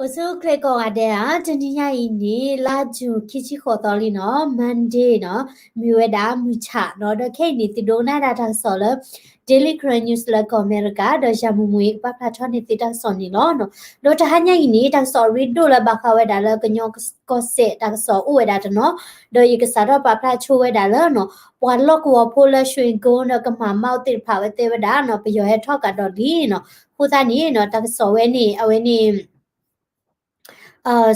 အိၣ်ဆူၣ်အိၣ်ချ့ကိးဂၤဒဲးဧါ, တနံၤညါအံၤန့ၣ် လါယူၤ ခံဆံဃိးသီလံနီၤ, Monday နီၤ, မ့ၢ်ဝဲဒၣ်မုၢ်ဆၣ်နီၤ, ဒီးခဲအံၤန့ၣ် သုဒိကနၣ်ဒၣ်တၢ်ကစီၣ်လၢ Daily Karen News လၢကီၢ်အမဲရကၤ, ဒီးယၤမူမူအံၤ ကပာ်ဖျါထီၣ်န့ၢ်သုတၢ်ကစီၣ်န့ၣ်လီၤ. ဒီးတဟါညါအံၤန့ၣ် တၢ်ကစီၣ်အရ့ဒိၣ်လၢဘၣ်ဃးဝဲဒၣ်လၢကညီကီၢ်စဲၣ်တၢ်ကစီၣ်အိၣ်ဝဲဒၣ်တနီၤ, ဒီးယကစးထီၣ်ပာ်ဖျါဆိဝဲဒၣ်လၢနီၤ, ပှၤလီၢ်ကဝီၤဖိလၢ ရွှေကုန်း ဒီးကမၤမီၣ်သ့ၣ်တဖၣ်ဝဲတဲဝဲဒၣ်နီၤ, ပယီၤဟဲထီၣ်ကဒီးလံနီၤ, အဃိသတးန့ၣ်နီၤ, တၢ်ကစီၣ်ဝဲန့ၣ် အဝဲန့ၣ်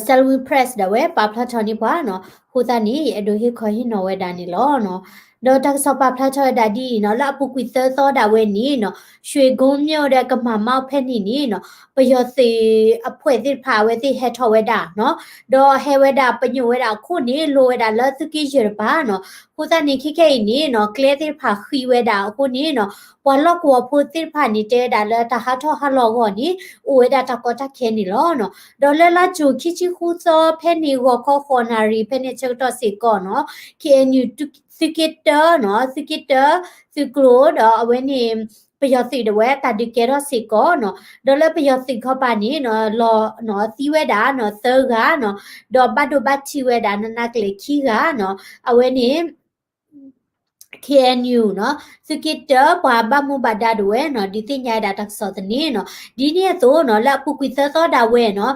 Salween Press ဒၣ်ဝဲပာ်ဖျါထီၣ်န့ၢ်ပှၤနီၤ, အဃိသတးန့ၣ် ယအဲၣ်ဒိးဟ့ၣ်ခီဟ့ၣ်နီၤဝဲဒၣ်န့ၣ်လီၤနီၤ. ဒီးတၢ်ကစီၣ်ပာ်ဖျါထီၣ်ဝဲဒၣ်ဒ်အံၤနီၤ, လၢအပူၤကွံာ်သၢသီဒၣ်ဝဲန့ၣ်နီၤ, ရွှေကုန်းမြို့ ဒီးကမၤမီၣ်ဖဲန့ၣ်န့ၣ်နီၤ, ပယီၤသုးအဖှဲးသ့ၣ်တဖၣ်အဝဲသ့ၣ်ဟဲထီၣ်ဝဲဒၣ်နီၤ, ဒီးဟဲဝဲဒၣ်ပညိၣ်ဝဲဒၣ်အခိၣ်န့ၣ် လိၤဝဲဒၣ်လၢသုးက့ယဲၢ်တပၤနီၤ, အဃိသတးန့ၣ် ခဲခဲအံၤန့ၣ်နီၤ, ကျဲသ့ၣ်တဖၣ်ဃံးဝဲဒၣ်အဃိန့ၣ်နီၤ, ပှၤလီၢ်ကဝီၤဖိသ့ၣ်တဖၣ်န့ၣ် တဲဝဲဒၣ်လၢတၢ်ဟးထီၣ်ဟးလီၤအဂီၢ်န့ၣ် အိၣ်ဝဲဒၣ်တၢ်ကီတၢ်ခဲန့ၣ်လီၤနီၤ. ဒီးလၢလါယူၤ ခံဆံဃုသီ ဖဲန့ၣ် ဂီၤခီဃိးနၣ်ရံၣ် ဖဲန့ၣ်ဆၢကတီၢ်စ့ၢ်ကီးနီၤ, KNU သုးက့တၢနီၤ, သုးက့တၢ သုးကျိၤ ဒီးအဝဲန့ၣ် ပယီၤသုးဒၣ်ဝဲ တၢ်ဒုးကဲထီၣ်စ့ၢ်ကီးနီၤ, ဒီးလၢပယီၤသုးခီပၤန့ၣ်နီၤ, လီၤနီၤ, သံဝဲဒၣ်နီၤ သၢဂၤနီၤ, ဒီးဘၣ်ဒိဘၣ်ထံးဝဲဒၣ် နးနးကလဲာ်ခံဂၤနီၤ, အဝဲန့ၣ် KNU နီၤ, သုးက့တၢ ပှၤဘၣ်မူဘၣ်ဒါဒၣ်ဝဲနီၤ, ဒုးသ့ၣ်ညါဝဲဒၣ်တၢ်ကစီၣ်သန့နီၤ. ဒ်န့ၣ်အသိးနီၤ, လၢအပူၤကွံာ်သၢသီဒၣ်ဝဲနီၤ,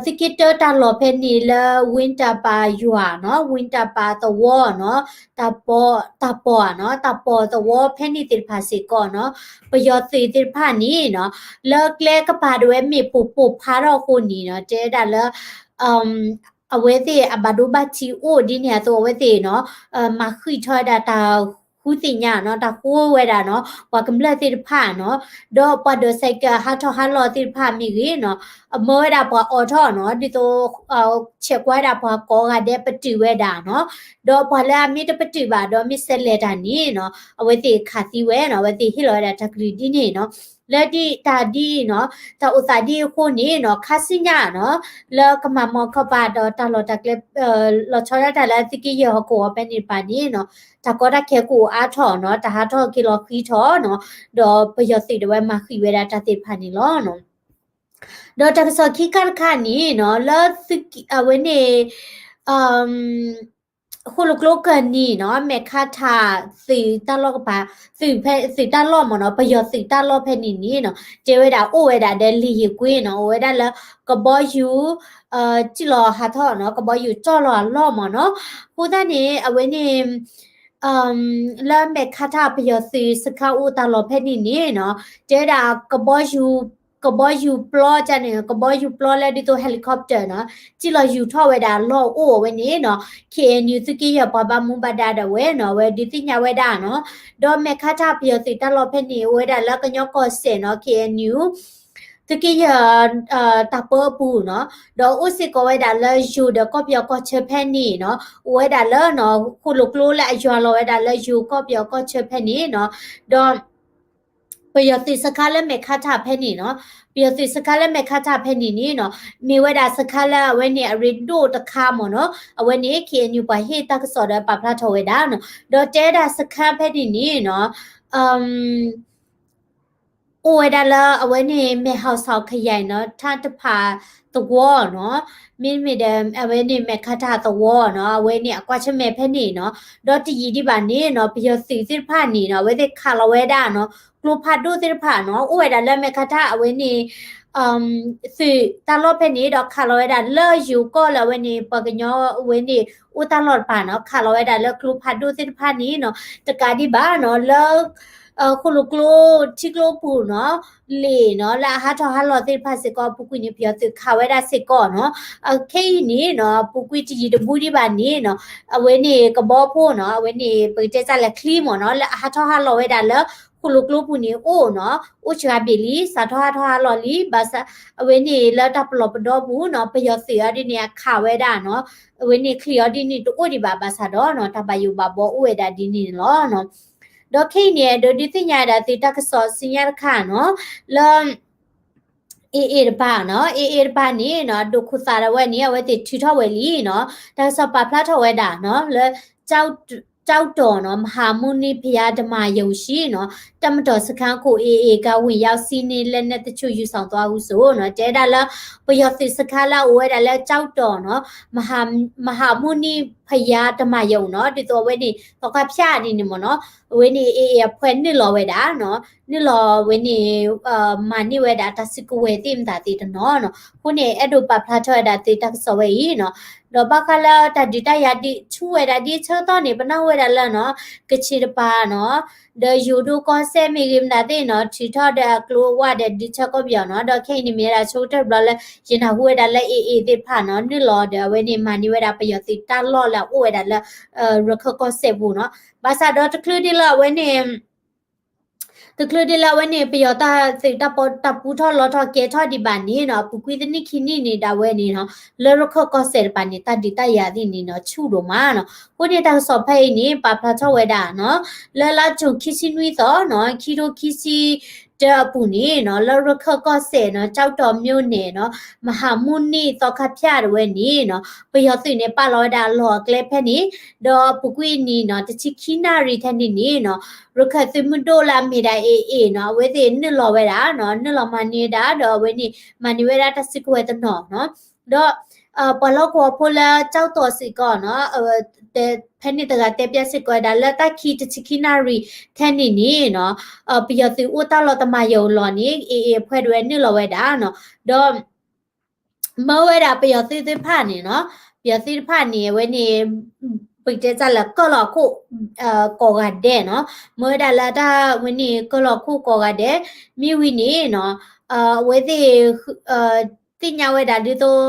သုးက့တၢတၢ်လီၢ်ဖဲန့ၣ်လၢ ဝ့ၢ်တၢ်ပၤယွၤနီၤ, ဝ့ၢ်တၢ်ပၤသဝီနီၤ, တၢ်ပီ, တၢ်ပီနီၤ, တၢ်ပီသဝီဖဲန့ၣ်သ့ၣ်တဖၣ်စ့ၢ်ကီးနီၤ, ပယီၤသုးသ့ၣ်တဖၣ်န့ၣ်နီၤ, လၢကျဲကပၤဒၣ်ဝဲမ့ၢ်ပိာ်ပိာ်ဖးထီၣ်အဃိန့ၣ်နီၤ, တဲဝဲဒၣ်လၢ အဝဲသ့ၣ်အဘၣ်ဒိဘၣ်ထံးအိၣ်ဒ်န့ၣ်အသိး အဝဲသ့ၣ်နီၤ, မၤဃံးထီၣ်ဝဲဒၣ်တၢ်ဃုသ့ၣ်ညါနီၤ, တၢ်ဃိဝဲဒၣ်နီၤ, ပှၤကမျၢၢ်သ့ၣ်တဖၣ်နီၤ, ဒီးပှၤဒိးစဲးကဲးဟးထီၣ်ဟးလီၤသ့ၣ်တဖၣ်မ့ၢ်ဂ့ၤနီၤ, အမၢဝဲဒၣ်ပှၤအိးထီၣ်နီၤ, ဒ်သိး ဆဲးကွၢ်ဝဲဒၣ်ပှၤကိးဂၤဒဲးပတုာ်ဝဲဒၣ်နီၤ, ဒီးပှၤလၢအမ့ၢ်တပတုာ်ဘၣ်ဒီးမ့ၢ်စဲးလဲၤတၢ်န့ၣ်နီၤ, အဝဲသ့ၣ်ခးသံဝဲနီၤ, အဝဲသ့ၣ်ဟ့ၣ်လီၤဝဲဒၣ်တၢ်ကလုၢ်ဒ်န့ၣ်နီၤ. လၢဒ်တၢ်ဒ်အံၤနီၤ, တၢ်အိၣ်သးဒ်အံၤအဃိန့ၣ်နီၤ, ခါဆူညါနီၤ, လၢကမၤမီၣ်ခီပၤဒီးတၢ်လီၢ်တၢ်ကျဲ, လီၤဆီဒၣ်တၢ်လၢသုးက့ယဲၢ်ဟီၣ်ကဝီၤဖဲန့ၣ်တဖၣ်န့ၣ်နီၤ, တၢ်ကီတၢ်ခဲကအိၣ်အါထီၣ်နီၤ, တၢ်ဟးထီၣ်က့ၤလီၤဃံးထီၣ်နီၤ, ဒီးပယီၤသုးဒၣ်ဝဲမၤဃံးဝဲဒၣ်တၢ်သ့ၣ်တဖၣ်န့ၣ်လီၤ. ဒီးတၢ်ကစီၣ်ခံခါတခါန့ၣ်နီၤ, လၢသုးက့, အဝဲန့ၣ် ဃိၣ်လိာ်ကျိကၢၢ်နံၤနီၤ, မဲာ်ခါထး သုးတၢ်လီၢ်ကပၤ, သုးဖဲ, သုးတၢ်လီၢ်မ့ၢ်နီၤ, ပယီၤသုးတၢ်လီၢ်ဖဲန့ၣ်န့ၣ်နီၤ, တဲဝဲဒၣ်အိၣ်ဝဲဒၣ်ဒီး လေယာဉ်ကွင်း နီၤ, အိၣ်ဝဲဒၣ်လၢ ကဘီယူၤ စံၣ်လီၤဟးထီၣ်နီၤ, ကဘီယူၤတီၢ်လီၤအလီၢ်မ့ၢ်နီၤ. အဃိသတးန့ၣ် အဝဲန့ၣ် လၢမဲာ်ခါထး ပယီၤသုးစခန်းအိၣ်တၢ်လီၢ်ဖဲန့ၣ်န့ၣ်နီၤ, တဲဝဲဒၣ် ကဘီယူၤပျီန့ၣ်, ကဘီယူၤပျီလၢဒ်သိး helicopter နီၤ, စံၣ်လီၤယူၤထီၣ်ဝဲဒၣ်လီၢ်အိၣ်အဝဲန့ၣ်နီၤ, KNU သုးက့ယဲၢ်ပှၤဘၣ်မူဘၣ်ဒါဒၣ်ဝဲနီၤ, အဝဲဒုးသ့ၣ်ညါဝဲဒၣ်နီၤ. ဒီးမဲာ်ခါထးပယီၤသုးတၢ်လီၢ်ဖဲန့ၣ် အိၣ်ဝဲဒၣ်လၢကညီကီၢ်စဲၣ်နီၤ, KNU သုးက့ယဲၢ် တၢ်ပၢအပူၤနီၤ, ဒီးအိၣ်စ့ၢ်ကီးဝဲဒၣ်လၢယိၤဒီးကီၢ်ပယီၤကီၢ်ဆၢဖဲန့ၣ်နီၤ, အိၣ်ဝဲဒၣ်လၢ ဃိၣ်လိာ်ကျိလၢအယွၤလီၤဝဲဒၣ်လၢယိၤကီၢ်ပယီၤကီၢ်ဆၢဖဲန့ၣ်နီၤ, ဒီး ပယီၤသုးစခန်းလၢမဲာ်ခါထးဖဲန့ၣ်နီၤ, ပယီၤသုးစခန်းလၢမဲာ်ခါထးဖဲန့ၣ်န့ၣ်နီၤ, မ့ၢ်ဝဲဒၣ်စခန်းလၢအဝဲန့ၣ်အရ့ဒိၣ်တခါမ့ၢ်နီၤ, အဝဲန့ၣ် KNU ပှၤဟ့ၣ်တၢ်ကစီၣ်ဒီးပာ်ဖျါထီၣ်ဝဲဒၣ်နီၤ, ဒီးတဲဒၣ်စခန်းဖဲန့ၣ်န့ၣ်နီၤ အိၣ်ဝဲဒၣ်လၢအဝဲန့ၣ် မဲၢ်ဟီၣ်စီၣ်ခယဲၣ်နီၤ, ထၣ်တဖၣ်သဝီနီၤ, မ့တမ့ၢ်ဒီး အဝဲန့ၣ်မဲာ်ခါထးသဝီနီၤ, အဝဲန့ၣ်အကွၢ်ဆၢၣ်မဲာ်ဖဲန့ၣ်နီၤ, ဒီးတယံာ်ဒံးဘၣ်န့ၣ်နီၤ, ပယီၤသုးသ့ၣ်တဖၣ်န့ၣ်နီၤ, အဝဲသ့ၣ်ခးလီၤဝဲဒၣ်နီၤ, ကျိဖးဒိၣ်သ့ၣ်တဖၣ်နီၤ, အိၣ်ဝဲဒၣ်လၢမဲာ်ခါထးအဝဲန့ၣ် သုးတၢ်လီၢ်ဖဲန့ၣ် ဒီးခးလီၤဝဲဒၣ်လၢယိၤကီၢ်လၢအဝဲန့ၣ် ပှၤကညီအဝဲန့ၣ် အိၣ်တၢ်လီၢ်တပၤနီၤ, ခးလီၤဝဲဒၣ်လၢကျိဖးဒိၣ်သ့ၣ်တဖၣ်န့ၣ်နီၤ, တကးဒံးဘၣ်နီၤ, လၢ ဃိၣ်လိာ်ကျိ ထံကျိပူၤနီၤ, လ့ၣ်နီၤ, လၢအဟးထီၣ်ဟးလီၤသ့ၣ်တဖၣ်စ့ၢ်ကီး အပူၤကွံာ်န့ၣ် ပယီၤသုးခးဝဲဒၣ်စ့ၢ်ကီးနီၤ, ခဲအံၤန့ၣ်နီၤ, အပူၤကွံာ်တယံာ်တဘူးဒံးဘၣ်န့ၣ်နီၤ, အဝဲန့ၣ်ကဘီဖိနီၤ, အဝဲန့ၣ် ပကတဲတၢ်လဲၤချံမ့ၢ်နီၤ, လၢအဟးထီၣ်ဟးလီၤဝဲဒၣ်လၢ ဃိၣ်လိာ်ကျိပူၤန့ၣ်အိၣ်နီၤ, အိၣ်စှၤဘ့ၣ်လံ, စးထီၣ်ဟးထီၣ်ဟးလီၤလံ, ဘၣ်ဆၣ် အဝဲန့ၣ်လၢတၢ်ပလီၢ်ပဒီပူၤနီၤ, ပယီၤသုးအီၤဒ်န့ၣ်အခးဝဲဒၣ်နီၤ, အဝဲန့ၣ်ချံးအီၤဒ်န့ၣ်တအိၣ်ဒံးဘၣ်, ဘၣ်ဆၣ်ဒီးနီၤ, တၢ်ဘၣ်ယိၣ်ဘၣ်ဘှီအိၣ်ဝဲဒၣ်ဒ်န့ၣ်န့ၣ်လီၤ. ဒီးခဲအံၤန့ၣ် ဒိးဒုးသ့ၣ်ညါဒၣ်သုတၢ်ကစီၣ်ဆူညါတခါနီၤ, လၢ AA တပၤနီၤ, AA တပၤန့ၣ်နီၤ, ဒိၣ်ခိၣ်သးဒၣ်ဝဲန့ၣ် အဝဲသ့ၣ်ထုးထီၣ်ဝဲလံနီၤ, တၢ်ကစီၣ်ပာ်ဖျါထီၣ်ဝဲဒၣ်နီၤ, လၢ ကျောက်, ကျောက်တော်နီၤ မဟာမုနိဖုရားဓမ္မာရုံရှိနီၤ တပ်မတော်စခန်းကို AA က ဝင်ရောက်စီးနင်း လက်နက်တချို့ ယူဆောင်သွားဟုဆိုနီၤ တဲဝဲဒၣ်လၢ ပယီၤသုးစခန်းလၢအအိၣ်ဝဲဒၣ်လၢ ကျောက်တော်နီၤ မဟာမုနိဖုရားဓမ္မာရုံနီၤ ဒ်သိးအဝဲန့ၣ် သီခါဖၠၣ်ဒ်န့ၣ်မ့ၢ်နီၤ အဝဲန့ၣ် AA အဖွဲ့နုာ်လီၤဝဲဒၣ်နီၤ နုာ်လီၤဝဲန့ၣ် မၤန့ၢ်ဝဲဒၣ်တၢ်စုကဝဲၤသ့ၣ်မတၤသ့ၣ်တနီၤနီၤ အဃိန့ၣ် အဲၣ်ဒိးပာ်ဖျါထီၣ်ဝဲဒၣ်သုတၢ်ကစီၣ်ဝဲအံၤနီၤ ဒီးဘၣ်ဃးလၢတၢ်ဒုးတၢ်ယၤဒ်ဆူၣ်ဝဲဒၣ်ဒ်ဆၢကတီၢ်န့ၣ် ပနၢ်ဟူဝဲဒၣ်လၢနီၤ ကချ့ၣ်တပၤနီၤ ဒီးယိၤဒိၣ်ကီၢ်စဲၣ်မ့ၢ်ဂ့ၤမတၤသ့ၣ်နီၤ ထုးထီၣ်ဒီးအကျိအဝါဒီးဒုးဆၢကီၢ်ပယီၤနီၤ ဒီးခဲအံၤန့ၣ်မ့ၢ်ဝဲဒၣ်ဆိကတၢၢ်တဘျီလၢ ယနၢ်ဟူဝဲဒၣ်လၢ AA သ့ၣ်တဖၣ်နီၤ နုာ်လီၤဒီးအဝဲန့ၣ် မၤန့ၢ်ဝဲဒၣ်ပယီၤသုးတၢ်လီၢ်လၢအအိၣ်ဝဲဒၣ်လၢ ရခၢၣ်ကီၢ်စဲၣ်ပူၤနီၤ ဘၣ်ဆၣ်ဒီးတချုးဒ်လၢအဝဲန့ၣ် တချုးဒ်လၢအဝဲန့ၣ် ပယီၤတၢ်သုးတၢ်ပီတၢ်ပူထီၣ်လီထီၣ်ကဲထီၣ်ဒံးဘၣ်န့ၣ်နီၤ အပူၤကွံာ်သနံၣ်ခံနံၣ်န့ၣ်ဒၣ်ဝဲန့ၣ်နီၤ လၢရခၢၣ်ကီၢ်စဲၣ်တပၤန့ၣ် တၢ်ဒုးတၢ်ယၤသ့ၣ်န့ၣ်နီၤ ဆူၣ်ဒိၣ်မးနီၤ အဃိန့ၣ်တၢ်ကစီၣ်ဖဲအံၤန့ၣ် ပာ်ဖျါထီၣ်ဝဲဒၣ်နီၤ လၢလါကၠူၣ်ခံဆံနွံသီနီၤ ခံထိခံဆံ တၢအပူၤန့ၣ်နီၤ လၢရခၢၣ်ကီၢ်စဲၣ်နီၤ ကျောက်တော်မြို့နယ်နီၤ မဟာမုနိသီခါဖၠၣ်တဝဲန့ၣ်နီၤ ပယီၤသုးန့ၣ် ပာ်လီၤဝဲဒၣ်အလီၢ်အကျဲဖဲန့ၣ် ဒီးပူၤကွံာ်နံၤနီၤ တဆံခံနၣ်ရံၣ်ထဲန့ၣ်န့ၣ်နီၤ ရခၢၣ်သုးမုၢ်ဒိၣ်လၢအမ့ၢ်ဒၣ် AA နီၤ အဝဲသ့ၣ်နုာ်လီၤဝဲဒၣ်နီၤ နုာ်လီၤမၤန့ၢ်ဝဲဒၣ် ဒီးအဝဲန့ၣ် မၤန့ၢ်ဝဲဒၣ်တၢ်စုကဝဲၤတနီၤနီၤ ဒီး ပှၤလီၢ်ကဝီၤဖိလၢ ကျောက်တော် စ့ၢ်ကီးနီၤ ဖဲန့ၣ်တဂၤတဲပျၢ်စ့ၢ်ကီးဝဲဒၣ်လၢတၢ်ခံတဆံခံနၣ်ရံၣ်ထဲန့ၣ်န့ၣ်နီၤ ပယီၤသုးအိၣ်တၢ်လီၢ်တမၤယၤအလီၢ်န့ၣ် AA အဖွဲ့တဝဲနုာ်လီၤဝဲဒၣ်နီၤ ဒီး မၢဝဲဒၣ်ပယီၤသုးသ့ၣ်တဖၣ်န့ၣ်နီၤ ပယီၤသုးတဖၣ်န့ၣ် အဝဲန့ၣ် ပကတဲတၢ်လၢကၢၢ်လီၤခိၣ် ကိးဂၤဒဲးနီၤ မၢဝဲဒၣ်လၢတၢ်ဝဲန့ၣ် ကၢၢ်လီၤခိၣ်ကိးဂၤဒဲး မ့ၢ်ဝံၤန့ၣ်နီၤ အဝဲသ့ၣ် သ့ၣ်ညါဝဲဒၣ်ဒ်သိး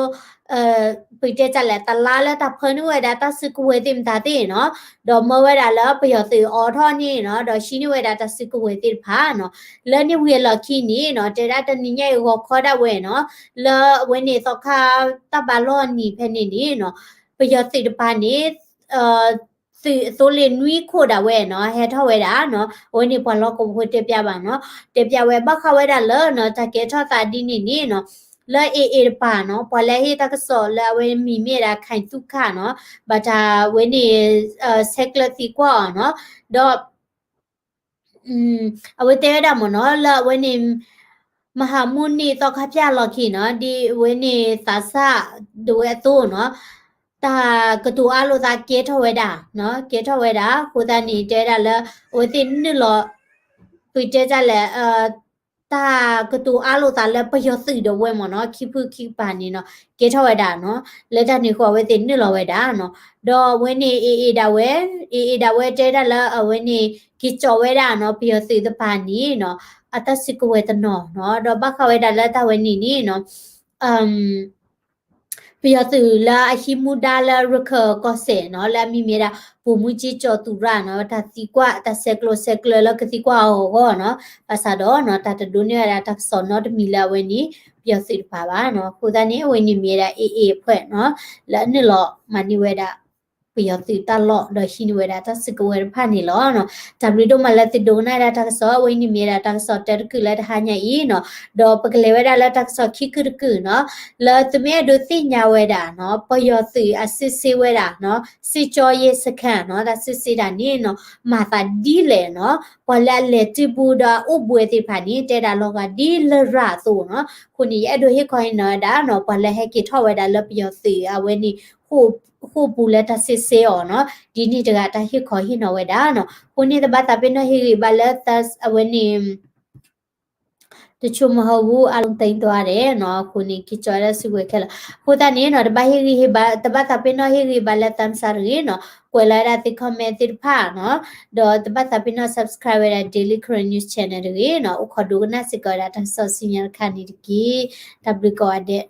ပကတဲတၢ်လဲၣ် တလါလၢတၢ်ဖၢနုာ်ဝဲဒၣ်တၢ်စုကဝဲၤသ့ၣ်မတၤသ့ၣ်နီၤ ဒီးမၢဝဲဒၣ်လၢပယီၤသုးအိးထီၣ်န့ၣ်နီၤ ဒီးဟံးန့ၢ်ဝဲဒၣ်တၢ်စုကဝဲၤသ့ၣ်တဖၣ်နီၤ လၢန့ၣ်ဝံၤအလီၢ်ခံန့ၣ်နီၤ တဲဒၣ်တနံၤညါအံၤဂီၤခီဒၣ်ဝဲနီၤ လၢအဝဲန့ၣ်သီခါ တၢ်ဘါလီၢ်နံၤဖဲန့ၣ်န့ၣ်နီၤ ပယီၤသုးတပၤန့ၣ် သုးအသိလ့ၣ်နွံခိၣ်ဒၣ်ဝဲနီၤ ဟဲထီၣ်ဝဲဒၣ်နီၤ အဝဲန့ၣ်ပှၤလီၢ်ကဝီၤဖိတဲပျၢ်ဘၣ်နီၤ တဲပျၢ်ဝဲဘၣ်ဃးဝဲဒၣ်လၢနီၤ တၢ်ကဲထီၣ်သးဒ်န့ၣ်န့ၣ်နီၤ လၢ AA တပၤနီၤ ပှၤလၢအဟ့ၣ်တၢ်ကစီၣ်လၢအဝဲမံၤမ့ၢ်ဒၣ် ခိုင်သုခနီၤ ဘၣ်တၢ်ဝဲန့ၣ် ဆဲးကျၢသံကွၢ်အီၤနီၤ ဒီး အဝဲတဲဝဲဒၣ်မ့ၢ်နီၤ လၢအဝဲန့ၣ် မဟာမုနိသီခါဖၠၣ်အလီၢ်ခံနီၤ ဒ်အဝဲန့ၣ်သးစၢ်ဒၣ်ဝဲအသိးနီၤ တၢ်ကတိၤအါလိာ်သးကဲထီၣ်ဝဲဒၣ်နီၤ ကဲထီၣ်ဝဲဒၣ် အဃိသတးန့ၣ် တဲဝဲဒၣ်လၢ အဝဲသ့ၣ်နုာ်လီၤ ပတဲတၢ်လဲၣ် တၢ်ကတိၤအါလိာ်သးလၢပယီၤသုးဒၣ်ဝဲမ့ၢ်နီၤ ခံဖုခံကပၤန့ၣ်နီၤ ကဲထီၣ်ဝဲဒၣ်နီၤ လၢတၢ်န့ၣ်အဃိ အဝဲသ့ၣ်နုာ်လီၤဝဲဒၣ်နီၤ ဒီးအဝဲန့ၣ် AA ဒၣ်ဝဲ AA ဒၣ်ဝဲတဲဒၣ်လၢအဝဲန့ၣ် က့ၤကၠီၤဝဲဒၣ်နီၤ ပယီၤသုးတပၤန့ၣ်နီၤ အတၢ်စုကဝဲၤတနီၤနီၤ ဒီးဘၣ်ဃးဝဲဒၣ်လၢတၢ်ဝဲန့ၣ်န့ၣ်နီၤ ပယီၤသုးလၢအဟံးမူဒါလၢရခၢၣ်ကီၢ်စဲၣ်နီၤ လၢအမံၤမ့ၢ်ဒၣ် ဗိုလ်မှူးကြီးကျော်သူရနီၤ တၢ်သံကွၢ် တၢ်ဆဲးကျိးဆဲးကျၢလၢကသံကွၢ်အဂီၢ်နီၤ ဘၣ်ဆၣ်ဒီးနီၤ တၢ်တဒိးန့ၢ်ဝဲဒၣ်တၢ်ကစီၣ်နီတမံၤလၢအဝဲန့ၣ် ပယီၤသုးတပၤဘၣ်နီၤ အဃိသတးန့ၣ် အဝဲန့ၣ်မ့ၢ်ဝဲဒၣ် AA အဖွဲ့နီၤ လၢအနုာ်လီၤမၤန့ၢ်ဝဲဒၣ် ပယီၤသုးတၢ်လီၢ် ဒီးဟံးန့ၢ်ဝဲဒၣ်တၢ်စုကဝဲၤတဖၣ်န့ၣ်လီၤနီၤ တၢ်ဘျုးဒိၣ်မးလၢသုဒိကနၣ်ဝဲဒၣ်တၢ်ကစီၣ် အဝဲန့ၣ်မ့ၢ်ဝဲဒၣ်တၢ်ကစီၣ်တၢတကုာ်လၢတဟါညါအံၤနီၤ ဒီးပကလဲၤဝဲဒၣ်လၢတၢ်ကစီၣ်ခံကုာ်တကုာ်နီၤ လၢသုမ့ၢ်အဲၣ်ဒိးသ့ၣ်ညါဝဲဒၣ်နီၤ ပယီၤသုးအစစ်ဆေးဝဲဒၣ်နီၤ စစ်ကြောရေးစခန်းနီၤ တၢ်စစ်ဆေးတၢ်န့ၣ်နီၤ မၤသးဒ်လဲၣ်နီၤ ပှၤလၢအလဲၤတံၢ်ဘူးဒီးအအိၣ်ဘှံးသ့ၣ်တဖၣ်န့ၣ် တဲဒၣ်လီၤဂာ်ဒ်လရာ်အသိးနီၤ အဃိန့ၣ် ယအဲၣ်ဒိးဟ့ၣ်ခီဟ့ၣ်နီၤဝဲဒၣ်နီၤ ပှၤလၢဟဲက့ၤထီၣ်ဝဲဒၣ်လၢပယီၤသုးအဝဲန့ၣ် ဃိာ်ပူၤလၢတၢ်စစ်ဆေးအီၤနီၤ ဒ်န့ၣ်တဂၤတၢ်ဟ့ၣ်ခီဟ့ၣ်နီၤဝဲဒၣ်နီၤ အဃိန့ၣ် တဘၣ်သးပ့ၤနီၣ်ဟ့ၣ်ဂံၢ်ဘါလၢ အဝဲန့ၣ် တဆိကမိၣ်ဟီၣ်ဝူ အါလူၤသ့ဒွးဒဲးနီၤ အဃိန့ၣ် က့ၤကၠီၤဝဲဒၣ်စုကဝဲၤခဲလၢာ် အဃိသတးန့ၣ်နီၤ တဘၣ်ဟ့ၣ်ဂံၢ်ဟ့ၣ်ဘါ တဘၣ်သးပ့ၤနီၣ်ဟ့ၣ်ဂံၢ်ဘါလၢ သးစၢ်တဂ့ၤနီၤ ကွဲးလီၤဝဲဒၣ်သု comment သ့ၣ်တဖၣ်နီၤ ဒီးတဘၣ်သးပ့ၤနီၣ် subscribe ဝဲဒၣ် Daily Karen News Channel တဂ့ၤနီၤ အိၣ်ခိးဒိကနၣ်စ့ၢ်ကီးဝဲဒၣ်တၢ်ကစီၣ်ဆူညါတခါန့ၣ်တက့ၢ် တၢ်ဘျုးကိးဂၤဒဲး